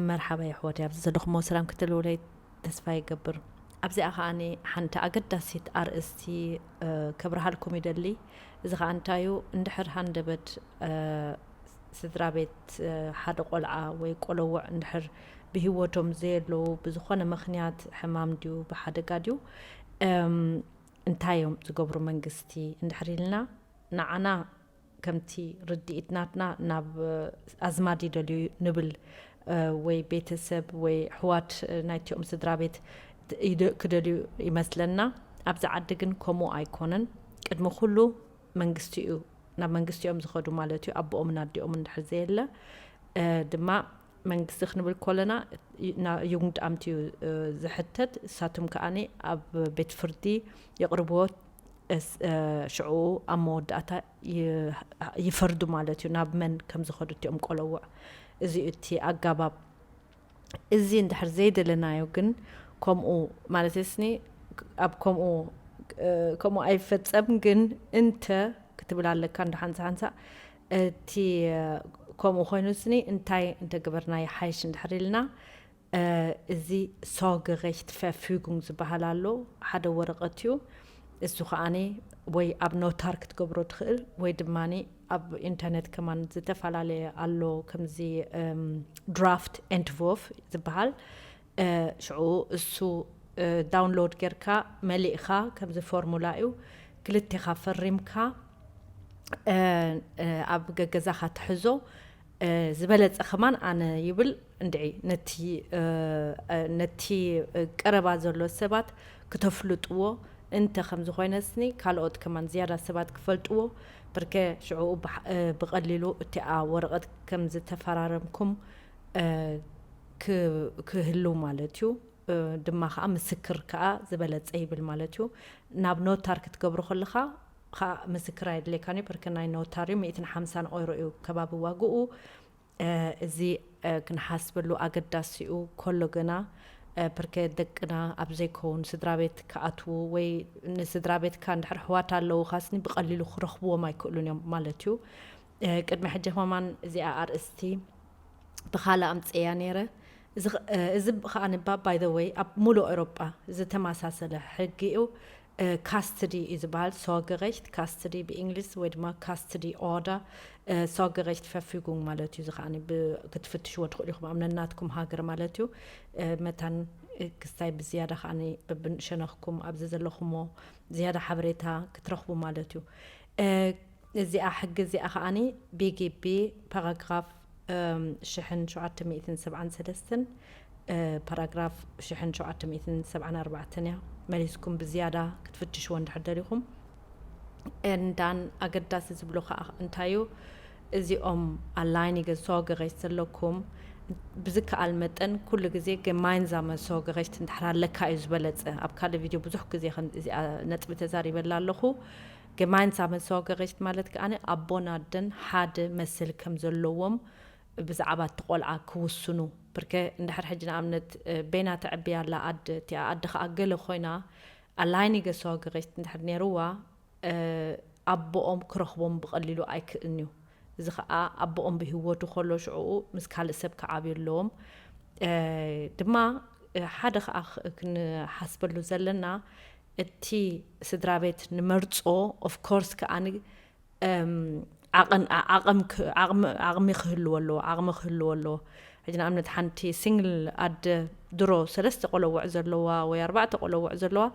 መርሓባ የሕዋት፣ ኣብዚ ዘለኹሞ ሰላም ክትብሉለይ ተስፋ ይገብር። ኣብዚኣ ከኣኒ ሓንቲ ኣገዳሲት ኣርእስቲ፣ እ፣ ከብርሃልኩም ይደሊ። እዚ ከኣ እንታዩ፣ እንድሕር ሃንደበት፣ እ፣ ስድራ ቤት፣ እ፣ ሓደ ቆልዓ ወይ ቆለውዕ እንድሕር ብህይወቶም ዘየለዉ ብዝኾነ ምኽንያት፣ ሕማም ድዩ፣ ብሓደጋ ድዩ፣ እም፣ እንታይ እዮም ዝገብሩ መንግስቲ እንድሕር ኢልና፣ ንዓና ከምቲ ርድኢት ናትና ናብ፣ እ፣ ኣዝማድ ይደልዩ ንብል፣ እ፣ ወይ ቤተሰብ ወይ ኣሕዋት፣ እ፣ ናይቲኦም ስድራ ቤት ት-፣ ይደ-፣ ክደልዩ ይመስለና። ኣብዚ ዓዲ ግን ከምኡ ኣይኮነን። ቅድሚ ኩሉ መንግስቲ እዩ፣ ናብ መንግስቲ እዮም ዝኸዱ ማለት እዩ። ኣቦኦምን ኣዲኦምን እንድሕር ዘየለ፣ እ፣ ድማ መንግስቲ ክንብል ከለና ዩ-፣ ና-፣ ዩግንድኣምት እዩ፣ እ፣ ዝሕተት። እሳቶም ከኣኒ ኣብ ቤት ፍርዲ የቕርብዎ። እስ-፣ እ፣ ሽዑ ኣብ መወዳእታ ይ-፣ ይፈርዱ ማለት እዩ፣ ናብ መን ከም ዝኸዱ እቲኦም ቆለውዕ። እዚ እዩ እቲ ኣጋባብ። እዚ እንድሕር ዘይደለናዮ ግን፣ ከምኡ ማለት ስኒ፣ ኣብ ከምኡ፣ እ፣ ከምኡ ኣይፈጸም ግን፣ እንተ ክትብል ኣለካ እንዶ ሓንሳ ሓንሳ፣ እቲ፣ እ፣ ከምኡ ኮይኑ ስኒ፣ እንታይ እንተገበርና ይሓይሽ እንድሕር ኢልና፣ እ፣ እዚ Sorgerechtsverfügung ዝበሃል ኣሎ። ሓደ ወረቐት እዩ። እሱ ከኣኒ ወይ ኣብ ኖታር ክትገብሮ ትኽእል፣ ወይ ድማኒ ኣብ ኢንተርኔት ከማን ዝተፈላለየ ኣሎ፣ ከምዚ፣ እም፣ ድራፍት ኤንትቮፍ ዝበሃል። እ፣ ሽዑ እሱ፣ እ፣ ዳውንሎድ ጌርካ መሊእኻ፣ ከምዚ ፎርሙላ እዩ፣ ክልቴኻ ፈሪምካ፣ እ፣ እ፣ ኣብ ገገዛኻ ትሕዞ። እ፣ ዝበለጸ ከማን ኣነ ይብል እንድዒ፣ ነቲ፣ እ፣ እ፣ ነቲ፣ እ፣ ቀረባ ዘሎ ሰባት ክተፍልጥዎ፣ እንተ ከም ዝኾይነስኒ ካልኦት ከማን ዝያዳ ሰባት ክፈልጥዎ፣ ብርከ ሽዑኡ ብሓ-፣ እ፣ ብቐሊሉ እቲኣ ወረቐት ከም ዝተፈራረምኩም፣ እ፣ ክ-፣ ክህልው ማለት እዩ። እ፣ ድማ ኸኣ ምስክር ከኣ ዝበለጸ ይብል ማለት እዩ። ናብ ኖታር ክትገብሮ ከለኻ ኸኣ ምስክር ኣየድልየካን እዩ፣ ብርከ ናይ ኖታር እዩ፣ ሚእትን ሓምሳን ኦይሮ እዩ ከባቢ ዋግኡ። እ፣ እዚ፣ እ፣ ክንሓስበሉ ኣገዳሲ እዩ። ኮሎ ገና፣ እ፣ ብርከ ደቅና ኣብ ዘይከውን ስድራ ቤት ክኣትዉ ወይ ንስድራ ቤትካ እንድሕር ኣሕዋት ኣለዉኻስኒ ብቐሊሉ ክረኽብዎም ኣይክእሉን እዮም ማለት እዩ። እ፣ ቅድሚ ሕጂ ከማን እዚኣ ኣርእስቲ ብኻልእ ኣምጽእያ ነይረ። እዚ ኸ-፣ እ፣ እዚ ኸኣ ንባብ፣ by the way፣ ኣብ ሙሉእ ኤውሮጳ ዝተመሳሰለ ሕጊ እዩ። እ፣ ካስትዲ እዩ ዝበሃል፣ Sorgerecht፣ ካስትዲ ብእንግሊዝ ወይ ድማ ካስትዲ ኦርደር፣ እ፣ Sorgerechtsverfügung ማለት እዩ። እዚ ከኣ ብ-፣ ክትፍትሽዎ ትኽእሉ ኢኹም ኣብ ነናትኩም ሃገር ማለት እዩ። እ፣ መታን፣ እ፣ ክስታይ ብዝያዳ ከኣ ብብንሸነኽኩም ኣብዚ ዘለኹሞ ዝያዳ ሓበሬታ ክትረኽቡ ማለት እዩ። እ፣ እዚኣ ሕጊ እዚኣ ከኣኒ ቢ ጂ ቢ ፓራግራፍ፣ እም፣ ሽሕን ሸውዓተ ሚእትን ሰብዓን ሰለስተን፣ እ፣ ፓራግራፍ ሽሕን ሸውዓተ ሚእትን ሰብዓን ኣርባዕተን እያ። መሊስኩም ብዝያዳ ክትፍትሽዎ እንድሕር ደሊኹም። እንዳን ኣገዳሲ ዝብሎ ከኣ እንታይ እዩ? እዚኦም ኣላይኒገ ሶገሬች ዘለኩም ብዝከኣል መጠን ኩሉ ግዜ gemeinsame Sorgerecht እንድሕር ኣለካ እዩ ዝበለጸ። ኣብ ካልእ ቪድዮ ብዙሕ ግዜ ከም እዚኣ ነጥቢ ተዛሪበላ ኣለኹ። Gemeinsame Sorgerecht ማለት ከኣ ኣቦን ኣደን ሓደ መስል ከም ዘለዎም ብዛዕባ እቲ ቆልዓ ክውስኑ። ብርከ እንድሕር ሕጂ ንኣብነት፣ እ፣ ቤና ተዕብያ ኣላ ኣደ፣ እቲኣ ኣደ ከኣ ገለ ኮይና፣ ኣላይኒገ ሶገሬች እንድሕር ነይርዋ፣ እ፣ ኣቦኦም ክረኽቦም ብቐሊሉ ኣይክእልን እዩ። እዚ ከኣ ኣቦኦም ብህይወቱ ከሎ ሽዕኡ ምስ ካልእ ሰብ ክዓብዩ ኣለዎም። እ፣ ድማ፣ እ፣ ሓደ ከኣ ክ-፣ ክንሓስበሉ ዘለና፣ እቲ ስድራ ቤት ንመርጾ፣ of course፣ ከኣ ን-፣ እም፣ ዓቕን-፣ ዓ-፣ ዓቕም ክ-፣ ዓቕሚ፣ ዓቕሚ ክህልዎ ኣለዎ፣ ዓቕሚ ክህልዎ ኣለዎ። ሕጂ ንኣብነት ሓንቲ ሲንግል ኣደ ድሮ ሰለስተ ቆለውዕ ዘለዋ ወይ ኣርባዕተ ቆለውዕ ዘለዋ፣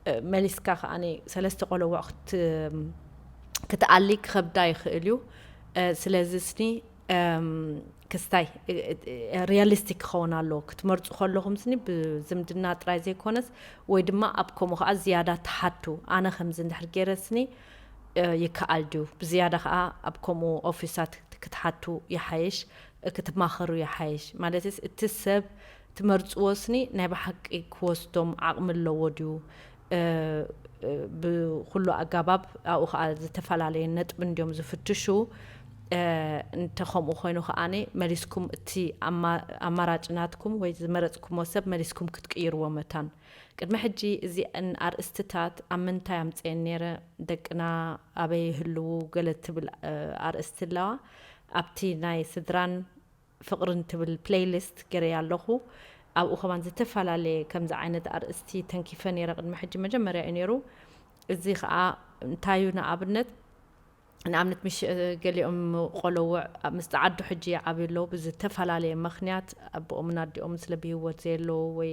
እ፣ መሊስካ ከኣኒ ሰለስተ ቆለውዕ ክት-፣ ክትኣሊ ክኸብዳ ይኽእል እዩ። እ፣ ስለዚ ስኒ፣ እም፣ ክስታይ፣ እ፣ እ፣ ሪያሊስቲክ ክኸውን ኣለዎ። ክትመርጹ ከለኹም ስኒ ብዝምድና ጥራይ ዘይኮነስ፣ ወይ ድማ ኣብ ከምኡ ከኣ ዝያዳ ትሓቱ። ኣነ ከምዚ እንድሕር ገይረ ስኒ፣ እ፣ ይከኣል ድዩ? ብዝያዳ ከኣ ኣብ ከምኡ ኦፊሳት ክትሓቱ ይሓይሽ፣ እ፣ ክትማኸሩ ይሓይሽ። ማለትስ እቲ ሰብ ትመርጽዎ ስኒ ናይ ብሓቂ ክወስዶም ዓቕሚ ኣለዎ ድዩ? እ፣ እ፣ ብኹሉ ኣጋባብ ኣብኡ ከኣ ዝተፈላለየ ነጥቢ እንድዮም ዝፍትሹ። እ፣ እንተ ከምኡ ኮይኑ ከኣኒ መሊስኩም እቲ ኣማ-፣ ኣማራጭ ናትኩም ወይ ዝመረጽኩሞ ሰብ መሊስኩም ክትቅይርዎ መታን። ቅድሚ ሕጂ እዚኣን ኣርእስትታት ኣብ ምንታይ ኣምጽኤን ነይረ? ደቅና ኣበይ ይህልዉ? ገለ ትብል፣ እ፣ ኣርእስቲ ኣለዋ። ኣብቲ ናይ ስድራን ፍቕርን ትብል ፕሌይሊስት ገይረያ ኣለኹ። ኣብኡ ከማን ዝተፈላለየ ከምዚ ዓይነት ኣርእስቲ ተንኪፈ ነይረ ቅድሚ ሕጂ። መጀመርያ እዩ ነይሩ። እዚ ከዓ እንታይ እዩ? ንኣብነት ንኣብነት ምሽ ገሊኦም ቆለውዕ ኣብ ምስቲ ዓዱ ሕጂ ይዓብዩ ኣለዉ። ብዝተፈላለየ ምኽንያት ኣቦኦምን ኣዲኦም ስለ ብህይወት ዘየለዉ ወይ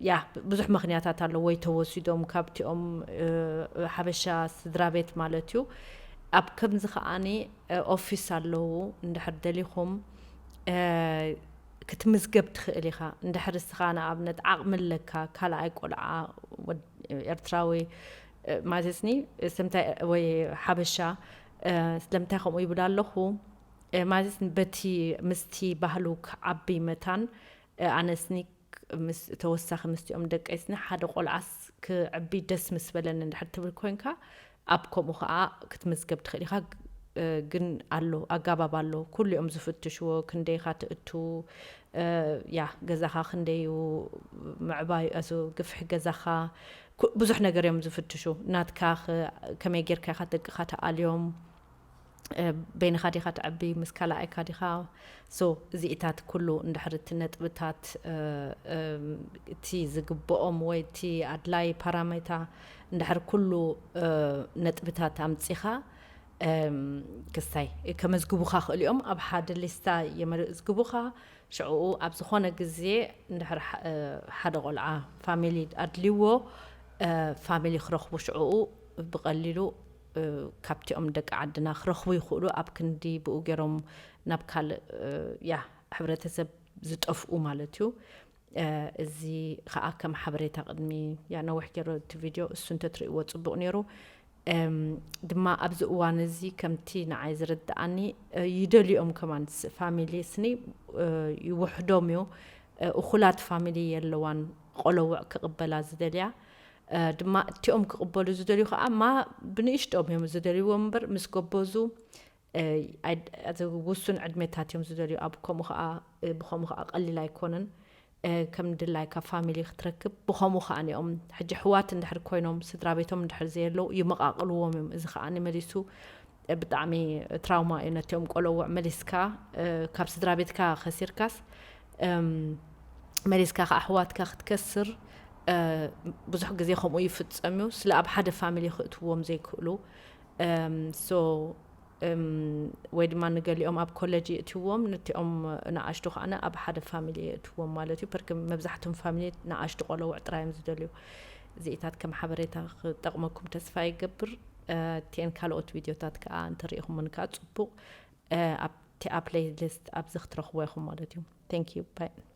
ያ ብዙሕ ምኽንያታት ኣሎ፣ ወይ ተወሲዶም ካብቲኦም ሓበሻ ስድራ ቤት ማለት እዩ። ኣብ ከምዚ ከዓኒ ኦፊስ ኣለዉ። እንድሕር ደሊኹም ክትምዝገብ ትኽእል ኢኻ። እንድሕር እስኻ ንኣብነት ዓቕሚ ኣለካ፣ ካልኣይ ቆልዓ ኤርትራዊ ማለትኒ ስለምንታይ ወይ ሓበሻ ስለምንታይ ከምኡ ይብል ኣለኹ ማለት በቲ ምስቲ ባህሉ ክዓቢ መታን ኣነስኒ ተወሳኺ ምስቲኦም ደቀይስኒ ሓደ ቆልዓስ ክዕቢ ደስ ምስ በለኒ እንድሕር ትብል ኮይንካ ኣብ ከምኡ ከዓ ክትምዝገብ ትኽእል ኢኻ። ግን ኣሎ ኣጋባብ ኣሎ። ኩሉ እዮም ዝፍትሽዎ። ክንደይኻ ትእቱ፣ ያ ገዛኻ ክንደዩ ምዕባዩ፣ ግፍሒ ገዛኻ ብዙሕ ነገር እዮም ዝፍትሹ። ናትካ ከመይ ጌርካ ኢኻ ደቅኻ ተኣልዮም፣ በይንኻ ዲኻ ትዕቢ ምስ ካላኣይካ ዲኻ? ሶ እዚኢታት ኩሉ እንድሕር እቲ ነጥብታት እቲ ዝግብኦም ወይ እቲ ኣድላይ ፓራሜታ እንድሕር ኩሉ ነጥብታት ኣምፂኻ ክስታይ ከመዝግቡኻ ክእል እዮም። ኣብ ሓደ ሊስታ የመዝግቡኻ። ሽዕኡ ኣብ ዝኾነ ግዜ እንድሕር ሓደ ቆልዓ ፋሚሊ ኣድልይዎ ፋሚሊ ክረኽቡ ሽዕኡ ብቐሊሉ ካብቲኦም ደቂ ዓድና ክረኽቡ ይኽእሉ። ኣብ ክንዲ ብኡ ገይሮም ናብ ካልእ ያ ሕብረተሰብ ዝጠፍኡ ማለት እዩ። እዚ ከዓ ከም ሓበሬታ ቅድሚ ያ ነዊሕ ገይሩ እቲ ቪድዮ እሱ እንተትርእይዎ ፅቡቕ ነይሩ። ድማ ኣብዚ እዋን እዚ ከምቲ ንዓይ ዝርድኣኒ ይደልዮም ከማን ፋሚሊ ስኒ ይውሕዶም እዩ። እኹላት ፋሚሊ የለዋን ቆለውዕ ክቕበላ ዝደልያ ድማ እቲኦም ክቕበሉ ዝደልዩ ከዓ ማ ብንእሽቶም እዮም ዝደልይዎም እምበር ምስ ጎበዙ ውሱን ዕድሜታት እዮም ዝደልዩ። ኣብ ከምኡ ከዓ ብከምኡ ከዓ ቀሊል ኣይኮነን። ከም ድላይካ ፋሚሊ ክትረክብ ብከምኡ ከዓ ኒኦም ሕጂ ኣሕዋት እንድሕር ኮይኖም ስድራ ቤቶም እንድሕር ዘየለው ይመቃቅልዎም እዮም። እዚ ከዓ ንመሊሱ ብጣዕሚ ትራውማ እዩ ነቲኦም ቆለውዕ መሊስካ ካብ ስድራ ቤትካ ከሲርካስ መሊስካ ከዓ ኣሕዋትካ ክትከስር ብዙሕ ግዜ ከምኡ ይፍፀም እዩ። ስለ ኣብ ሓደ ፋሚሊ ክእትዎም ዘይክእሉ ሶ ወይ ድማ ንገሊኦም ኣብ ኮለጅ የእትዎም፣ ነቲኦም ንኣሽቱ ከዓነ ኣብ ሓደ ፋሚሊ የእትዎም ማለት እዩ። ፐርክ መብዛሕትኦም ፋሚሊ ንኣሽቱ ቆለውዕ ጥራይ እዮም ዝደልዩ። እዚኢታት ከም ሓበሬታ ክጠቕመኩም ተስፋ ይገብር። እቲአን ካልኦት ቪድዮታት ከዓ እንተሪኢኹምን ከዓ ፅቡቕ ኣብቲ ኣብ ፕሌይሊስት ኣብዚ ክትረኽቦ ኢኹም ማለት እዩ። Thank you bye።